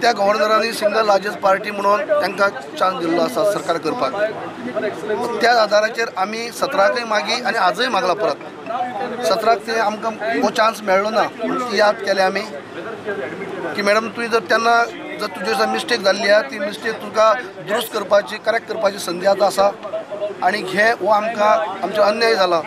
त्या गव्हर्नरांनी single largest party म्हणून तांकां चान्स दिल्लो आसा सरकार करपाक. त्या आदाराचेर आमी 17कय मागी आनी आजय मागला परत. 17क ते आमकां हो चान्स मेळ्ळो ना म्हणून ती याद केली आमी की मॅडम तुवें जर तेन्ना जर तुजे जर मिस्टेक जाल्ली आहा ती मिस्टेक तुका दुरुस्त करपाची, करेक्ट करपाची संदी आतां आसा आनी हे हो आमकां आमचो अन्याय जाला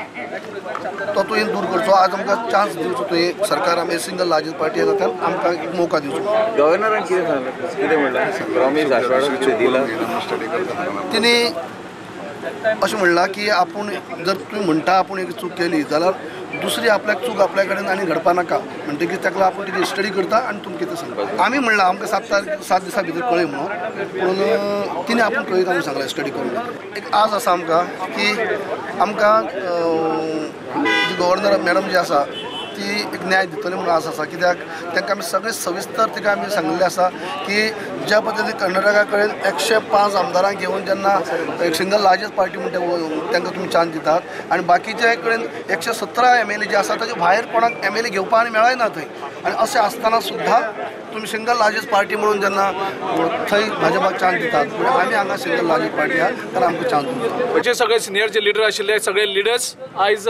तो तुवें दूर करचो. आज आमकां चान्स दिवचो तुवें सरकार आमी सिंगल लार्जस्ट पार्टी आसा त्यान आमकां एक मौका दिवचो. गव्हर्नरान कितें सांगलें, कितें म्हणलां, प्रॉमीस आश्वासन कितें दिलां? तिणी अशें म्हणलां की आपूण जर तुवें म्हणटा आपूण एक चूक केली जाल्यार दुसरी आपल्याक चूक आपल्या कडेन आनी घडपा नाका म्हणटकीर ताका आपूण कितें स्टडी करता आनी तुमकां कितें सांगता. आमी म्हणलां आमकां 7 दिसां भितर कळय म्हणून, पूण तिणें आपूण कळयता म्हणून सांगलें स्टडी करून. एक आज आसा आमकां की आमकां जी गव्हर्नर मॅडम जी आसा ती एक न्याय दितली म्हणून आस आसा. कित्याक तांकां आमी सगळें सविस्तर तिका आमी सांगिल्लें आसा की ज्या पद्दतीन कर्नाटका कडेन 105 आमदारांक घेवन जेन्ना एक सिंगल लार्जस्ट पार्टी म्हणटा तांकां तुमी चान्स दितात आनी बाकीच्या कडेन 117 MLA जे आसा ताचे भायर कोणाक MLA घेवपाक आनी मेळना थंय, आनी अशें आसतना सुद्दां तुमी सिंगल लार्जस्ट पार्टी म्हणून जेन्ना थंय भाजपाक चान्स दितात म्हणजे आमी हांगा सिंगल लार्जस्ट पार्टी आहा तर आमकां चान्स दिवचो. जे सगळे सिनियर जे लिडर आशिल्ले सगळे लिडर्स आयज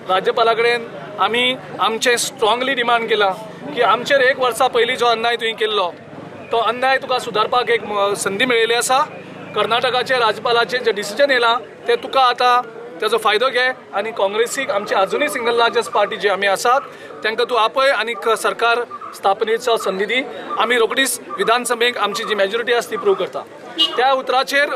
राज्यपाला कडेन आमी आमचें स्ट्रांगली डिमांड केलां की आमचेर 1 वर्सा पयलीं जो अन्याय तुवें केल्लो तो अन्याय तुका सुदारपाक एक संदी मेळिल्ली आसा. कर्नाटकाचे राज्यपालाचें जें डिसिजन येयलां तें तुका आतां ताजो फायदो घे आनी काँग्रेसीक आमची आजुनूय सिंगल लार्जस्ट पार्टी जी आमी आसात तांकां तूं आपय आनी सरकार स्थापनेचो संदी दी. आमी रोखडीच विधानसभेक आमची जी मेजॉरिटी आसा ती प्रूव करता. त्या उतराचेर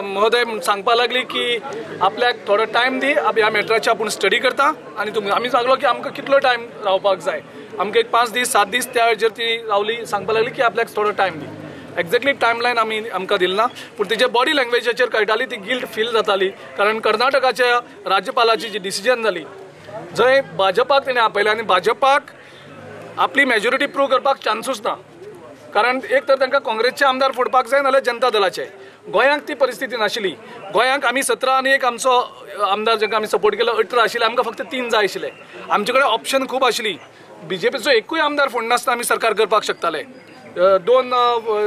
महोदय सांगपाक लागली की आपल्याक थोडो टायम दी, ह्या मॅटराचेर आपूण स्टडी करता आनी तुमी आमी सांगलो की आमकां कितलो टायम रावपाक जाय, आमकां एक 5 दीस 7 दीस त्या वेळाचेर ती रावली, सांगपाक लागली की आपल्याक थोडो टायम दी. एक्झॅक्टली टायमलायन आमी आमकां दिली ना, पूण तिच्या बॉडी लँग्वेजाचेर कळटाली ती गिल्ट फील जाताली, कारण कर्नाटकाच्या राज्यपालाची जी डिसिजन जाली जंय भाजपाक तेणें आपयलें आनी भाजपाक आपली मेजॉरिटी प्रूव करपाक चान्सूच ना, कारण एक तर तांकां काँग्रेसचे आमदार फोडपाक जाय नाल्यार जनता दलाचे. गोंयांक ती परिस्थिती नाशिल्ली. गोंयांक आमी 17 आनी एक आमचो आमदार जांकां आमी सपोर्ट केलो 18 आशिल्ले, आमकां फक्त 3 जाय आशिल्ले. आमचे कडेन ऑप्शन खूब आशिल्ली. बीजेपीचो एकूय आमदार फोडनासतना आमी सरकार करपाक शकताले. 2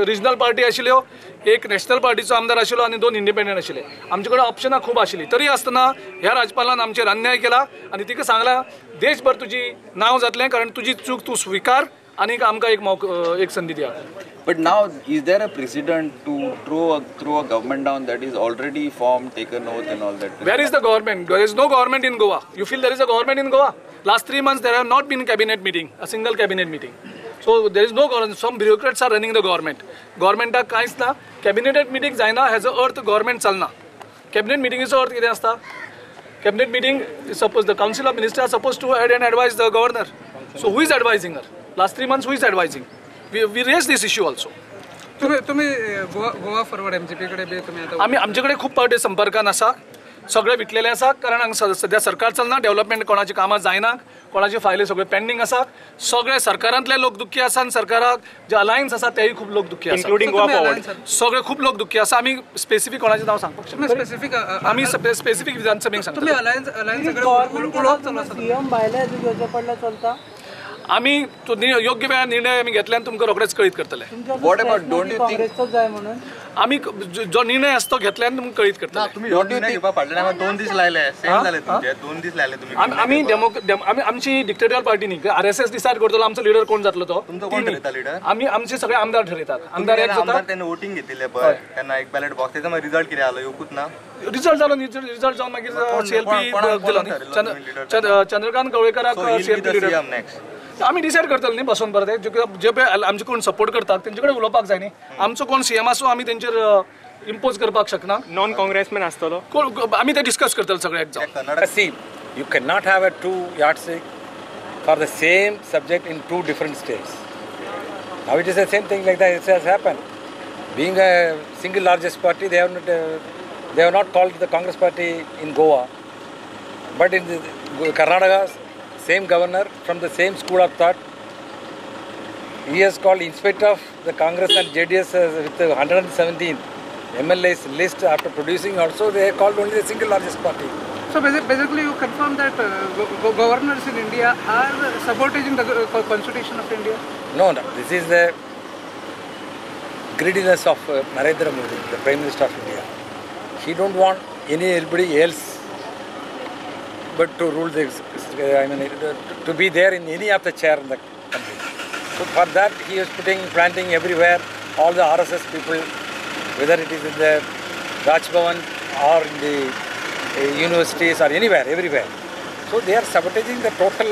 रिजनल पार्टी आशिल्ल्यो, एक नॅशनल पार्टीचो आमदार आशिल्लो आनी 2 इंडिपेंडंट आशिल्ले. आमचे कडेन ऑप्शनां खूब आशिल्लीं, तरी आसतना ह्या राज्यपालान आमचेर अन्याय केला आनी तिका सांगलां देशभर तुजी नांव जातलें कारण तुजी चूक तूं स्विकार आनी आमकां एक संदी दिया. But now, is there a precedent to throw a government down that is already formed, taken oath and all that? Where is the government? There is no government in Goa. You feel there is a government in Goa? Last 3 months there have not been cabinet meeting, a single cabinet meeting. So there is no government. Some bureaucrats are running the government. Government कांयच ना, cabinet meeting जायना, हेजो अर्थ government चलना. Cabinet मिटिंगेचो अर्थ कितें आसता? Cabinet meeting suppose the council of minister are suppose to add and advise the governor. So who is advising her? Last 3 months who is advising? We raise this issue also. तुम्ही Goa forward MGP कडे बी तुम्ही आता आमी आमचे कडेन खूब पावटी संपर्कान आसा, सगळे विकलेले आसा, कारण हांगा सद्या सरकार चलना, डेव्हलपमेंट कोणाची कामां जायना, कोणाची फायली सगळे पेंडींग आसा, सगळे सरकारांतले लोक दुख्खी आसा आनी सरकाराक जे अलायन्स आसा तेय खूब लोक दुख्खी आसा, इन्क्लुडींग गोवा फॉरवर्ड. सगळे खूब लोक दुख्खी आसा. आमी स्पेसिफीक कोणाचें नांव सांगपाक शकना, स्पेसिफीक आमी स्पेसिफीक विधानसभेक सांगता. तुम्ही अलायन्स चलता आमी योग्य वेळार निर्णय आमी घेतले आनी तुमकां रोखडेच कळीत करतले. What about don't you think जाय म्हणून आमी जो निर्णय आसा तो घेतले आनी तुमकां कळीत करतले. तुमी निर्णय घेवपा फाटल्यान 2 दीस लायले, सेम जाले तुमचे 2 दीस लायले तुम्ही. आमी आमी आमची डिक्टेटोरियल पार्टी न्ही, RSS decide करतलो आमचो लिडर कोण जातलो तो. तुमचो कोण ठरयता लिडर? आमी आमचे सगळे आमदार ठरयतात. आमदार एक जाता, त्यांनी वोटिंग घेतिल्लें पळय तेन्ना एक बॅलेट बॉक्स, तेजो मागीर रिजल्ट कितें आलो येवकूच ना. रिजल्ट जालो न्ही, रिजल्ट जावन मागीर CLP दिलो न्ही चंद्रकांत कवळेकराक CLP leader. आमी डिसायड करतले न्ही बसून परत, जे पळय आमचे कोण सपोर्ट करतात तेंचे कडेन उलोवपाक जाय न्ही. आमचो कोण CM आसूं आमी तेंचेर इम्पोज करपाक शकना. नॉन काँग्रेसमॅन आसतलो कोण, आमी ते डिस्कस करतले सगळे एक जावन. See, you can not have a 2 yardstick for the same subject in 2 different states. Now it is the same thing like that it has happened. Being a single largest party, they have not called the Congress party in Goa, but in the Karnataka, same governor from the same school of thought, he has called in spite of the Congress and JDS with the 117 MLAs list after producing also, they have called only the single largest party. So basically you confirm that governors in India are sabotaging the constitution of India? No, no, this is the greediness of Narendra Modi, the Prime Minister of India. He don't want anybody else but to rule this, I mean, to be there in any of the chair in the country. So for that he is planting everywhere all the RSS people, whether it is in the Raj Bhavan or in the universities or anywhere, everywhere. So they are sabotaging the total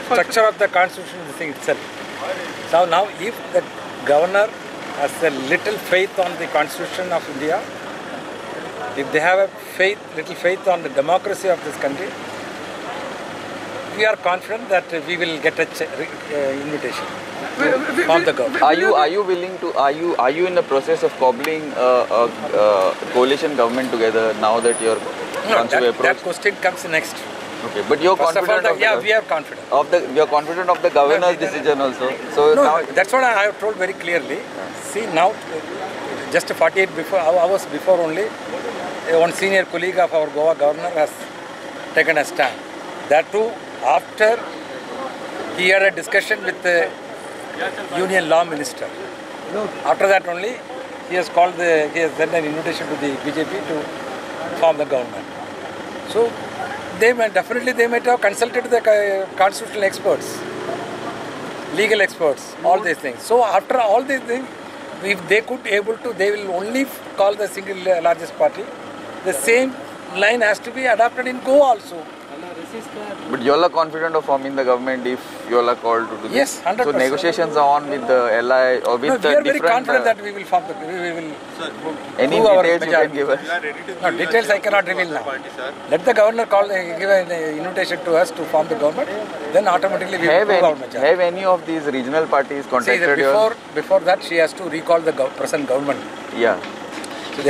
structure of the constitution, the thing itself. So now if the governor has a little faith on the constitution of India, if they have a faith, little faith on the democracy of this country, we are confident that we will get a invitation from the government. Are you willing to? Are you in the process of cobbling a coalition government together now that you're? No, that question comes next. Okay, but you're confident. Of all, yeah, we are confident. You're confident of the governor's decision also. So no, now that's what I have told very clearly. Yeah. See now, just 48 hours before only, one senior colleague of our Goa governor has taken a stand. That too, after he had a discussion with the Union Law Minister. After that only, he has called he has sent an invitation to the BJP to form the government. So they may definitely have consulted the constitutional experts, legal experts, all these things. So after all these things, if they could able to, they will only call the single largest party. The same line has to be adopted in Goa also. But you all are confident of forming the government if you all are called to do this? Yes, 100%. So negotiations are on with the LI or with the different... We are very confident that we will form the... We will Any details you can give us? No, details I cannot reveal now. Let the governor give an invitation to us to form the government, then automatically we will prove our majority. Have any of these regional parties contacted you? Before that, she has to recall the present government. Yeah. So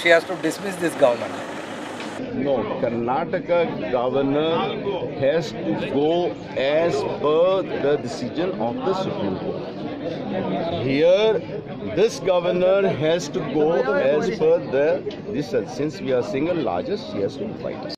she has to dismiss this government. No, Karnataka governor has to go as per the decision of the Supreme Court. Here, this governor has to go as per the this. Since we are single largest, he has to fight us.